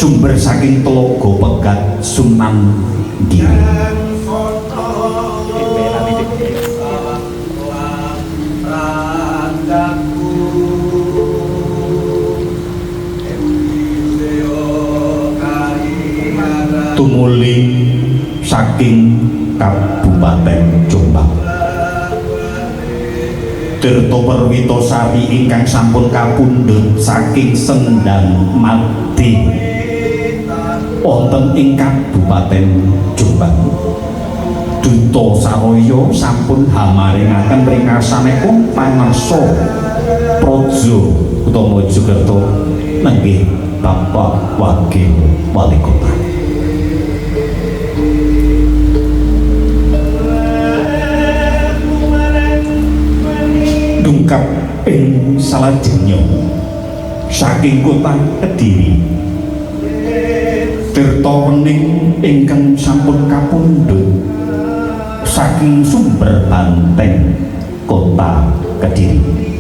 Sumber saking Telaga Pegat Sunan Giri. Tumuli saking Kabupaten Jombang. Tirta Perwitasari ingkang sampun kapundhut saking Sendang Made wonten ing Kabupaten Jombang. Duta Saraya sampun hamaringaken ringkasanipun pangarsa Praja Utama Mojokerto nenggih Bapak Wakil Wali Kota. Dungkap ing salajengnya saking kota Kediri, Tirta Wening ingkang sampun kapundhut saking sumber banteng kota Kediri.